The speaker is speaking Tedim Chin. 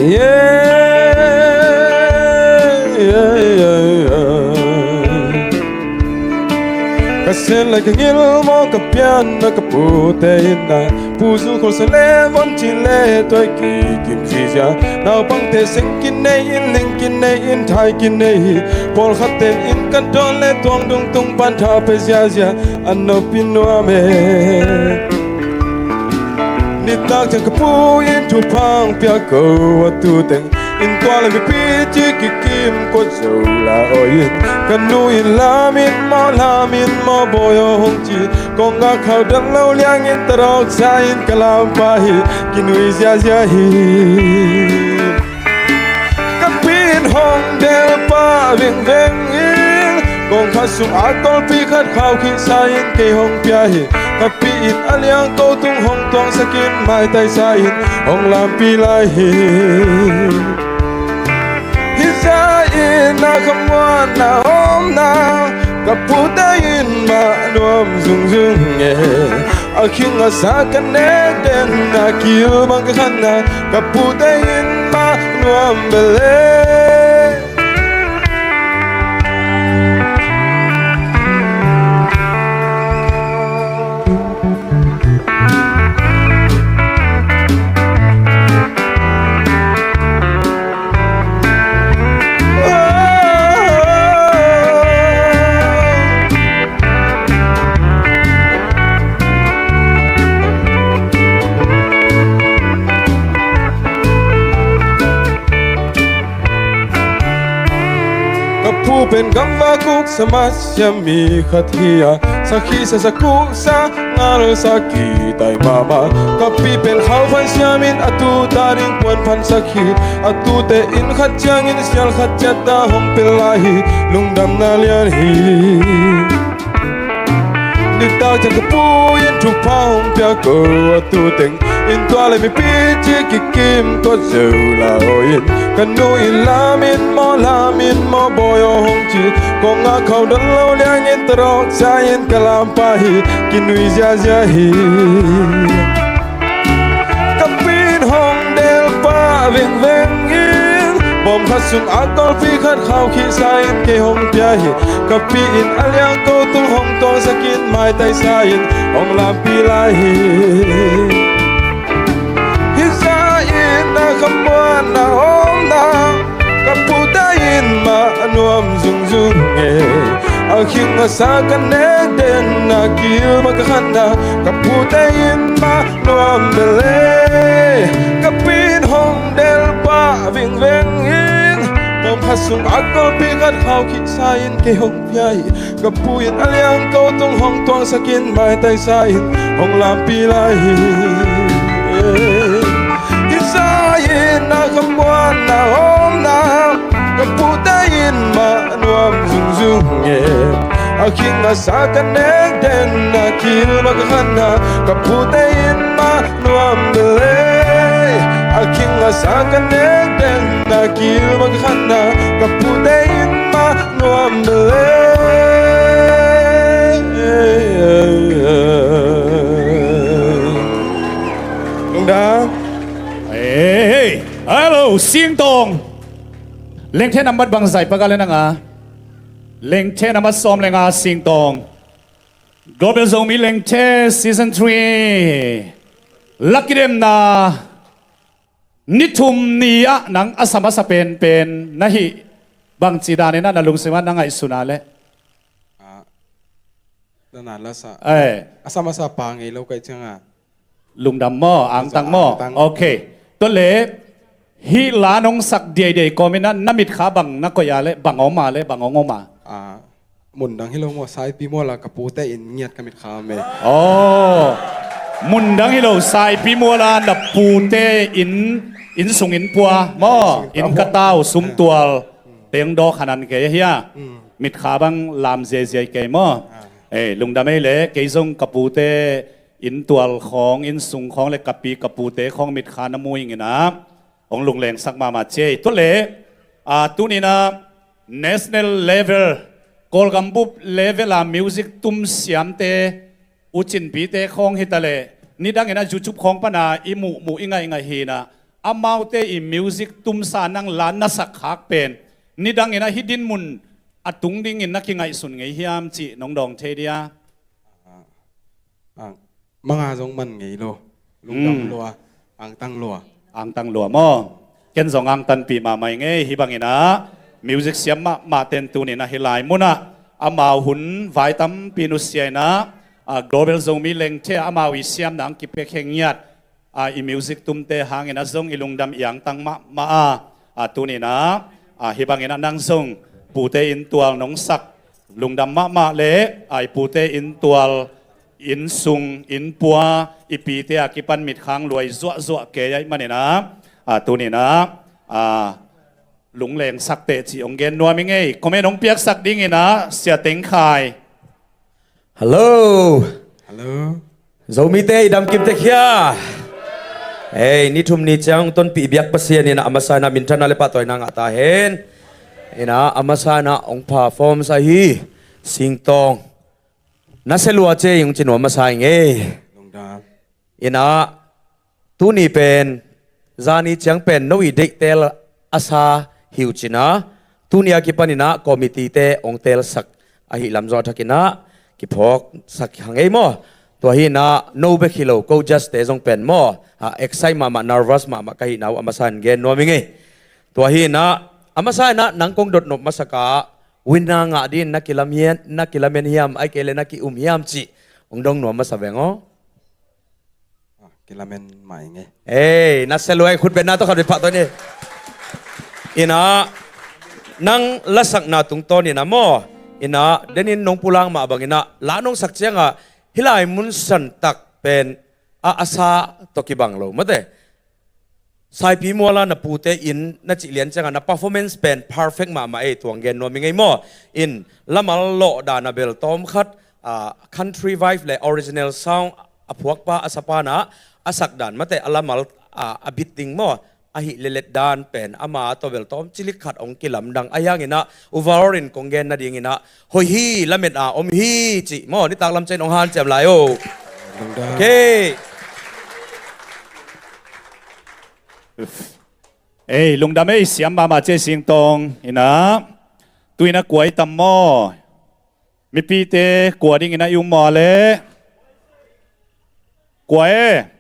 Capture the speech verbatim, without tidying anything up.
Ka sen lai ka ngil maw, ka pianna ka pute in na, pu zu khol sa le von ci le tuai ki kim zizia. Naupangte seng kinei in, ling kinei in, thai kinei hi. Pawlkhat ten in kan dawn le tuang dung tung pan tha pe ziazia. A nopin nuam e. Nitak ciang ka pu in thupha hong pia ko a tu teng. In tua le mipi ci kikim kuat zo la oi in. Ka nu in lam in maw, lam in maw, bawi aw hong ci. Kong a khau dan lo liang in tarawk sa in ka lampa hi. Kinui ziazia hi. Ka pi in hong del pah vengveng in, kong khat sung a tolpi khat khau khih sa in kei hong pia hi. Ka pi in a liang ko tung hong tuangsak in maitai sa in hong lampi lai hi. Hi za in a khamuan na om na, ka pute in mah nuam zungzung e. A khing a sa ka nek den a kil bang ka khan na, ka pute in mah nuam bel e. Ka pu pen gamva kuk sa mat siam mi khat hi a, sakhi sa sa kuk sa ngal sa kitai mama. Ka pi pen khau phan siam in a tu ta ding puan phan sakhi. A tute in khat ciangin sial khat ciat ta hong pel lai hi. Lungdamna lian hi. Nitak ciang ka pu in thupha hong pia ko a tu teng. In tua le mipi ci kikim ko zeu la o in. Ka nu in lam in maw, lam in maw, bawi aw hong ci. Kong a khau dan lo liang in tarawk sa in ka lampa hi. Kinui ziazia hi. Ka pi in hong del pah vengveng in, bawm khat sung a tolpi khat khau khih sa in kei hong pia hi. Ka pi in a liang ko tung hong tuangsak in maitai sa in hong lampi lai hi. Hi za in a khamuan na om na, ka pute in mah nuam zungzung e. A khing a sa ka nek den a kil ma ka khan na, ka pute in mah nuam bel e. Ka pi in hong del pah vingveng in, bawm khat sung a golpi khat khau khih sa in kei hong pia hi. Ka pu in a liang ko tung hong tuangsak in maitai sa in hong lampi lai hi. Hi za in a khamuan na om na, ka pute in mah nuam zungzung e. A khing a sa ka nek den a kil ma ka khan na, ka pute in mah nuam bel e. A khing a sa ka nek den a kil ma ka khan na, ka pute in mah nuam bel e. Lungdam. Hey, hey. Hello, Singtawng. Lengthe nambat bang zai pagal le nanga. Lengthe nambat sawm le nga Singtawng. Global Zomi Lengthe Season three. Lak kidemna ni thum ni-ah nang a sa masa penpen na hih bangci danin ah na lungsim ah na ngaihsun a leh? Ah, dana lasa. Eh. A sa masa pa ngei lo ka hih ciangah. Lungdam maw, angtang maw? Angtang. Ok. Tua leh hih la nong sak diaidiai kawmin ah na mitkha bang na koih a leh, bang om a leh, bang om om a? Ah, mundang hi lo maw, Saipi mual ah ka pute inn ngiat ka mitkha om e. Oh, mundang hi lo, Saipi mual ah na pute inn, inn sung inn pua maw, inn ka tau, sumtual, tengdaw khanan kei ahi a. Mm. Mitkha bang lam ziaiziai kei maw? Ah. Eh, lungdam ei leh, kei zong ka pute inn tual khawng, inn sung khawng le ka pi ka pute khawng mitkha na mu ing in ah hong lunglengsak mahmah ci ei. Tua leh, ah, tuni-in ah national level, Kawlgam bup level ah music tum siamte, u Cinpite khawng hi ta leh, nidangin ah YouTube khawng pan ah i muhmuh i ngaihngaih hi in ah, amaute i music tumsa nang la na sak khak pen nidangin ah hih dinmun a tung dingin na kingaihsun ngei hiam cih nong dawng thei dia? Ah, manga zong man ngei lo. Lungdam lua, angtang lua. Angtang lua maw? Ken zong angtanpih mahmah ing ei. Hih bangin ah music siam mahmah ten tuni-in ah hih lai munah amau hun vai tampi nusia in ah, ah, Global Zomi Lengthe ah amau i siamna ang kipiakhia ngiat, ah, i music tumte hangin ah zong i lungdam i angtang mahmah a, ah, tuni-in ah, ah, hih bangin ah nang zong pute inntual nong sak lungdam mahmah le, ah, i pute inntual, innsung, innpua, i pite a kipan mitkhang luai zuahzuah kei ahih manin ah, ah, tuni-in ah, ah, lungleng sak teh cih hong gen nuam ing ei. Comment hong piaksak dingin ah Sia Teng Khai. Hello. Hello. Zomite i damkim tek hia? Ei, ni thum ni ciang tonpih biak Pasian in ah a masa in ah minthanna le pahtawina ngah ta hen. In ah a masa in ah hong perform sa hi. Singtawng, na sia lua ciai ung ci nuam masa ing ei. Lungdam. In ah tuni pen zani ciang pen no i deihtel a sa hi uh cin ah, tuni a kipanin ah committee-te hong telsak ahih lam zaw thakin ah kiphawksak hang ei maw. Tua hi in ah no bek hi lo, ko judge-te zong pen maw, ah, excite mahmah, nervous mahmah ka hihna uh a masa in gen nuam ing ei. Tua hi in ah a masa in ah nang kong dotnop masak ah winner ngah dingin na kilamen, na kilamen hiam, ahih kei leh na ki-um hiam cih hong dong nuam masa veng aw. Ah, kilamen mah ing ei. Ei, na sia lua ei, khut betna tawh khat bek pah tawh ni. In ah nang lasakna tungtawn in ah maw, in ah denin nong pulak mah bangin ah la nong sak ciangah hih lai mun santak pen a, a sa tawh kibang lo mate. Saipi Muala na pute inn na cih lian ciangah na performance pen perfect mahmah ei, tua hong gen nuam ing ei maw. In lamal lawh dan a bel tawm khat, ah, country vibe le original sound a phuakpa a sapa in ah a sak dan mate, a lamal, ah, a beat ding maw, ahih leh let dan pen ama tawh bel tawm cilik khat hong kilamdang ahih hangin ah overall in kong gen nadingin ah hoih hi, lametna om hi cih maw, nitak lam ciang hong hanciam lai o. Lungdam. Okay. Ei, lungdam ei, siam mahmah ciai Singtawng. In ah tu-in ah kua i tam maw? Mipite kua dingin ah i um maw le? Kua e?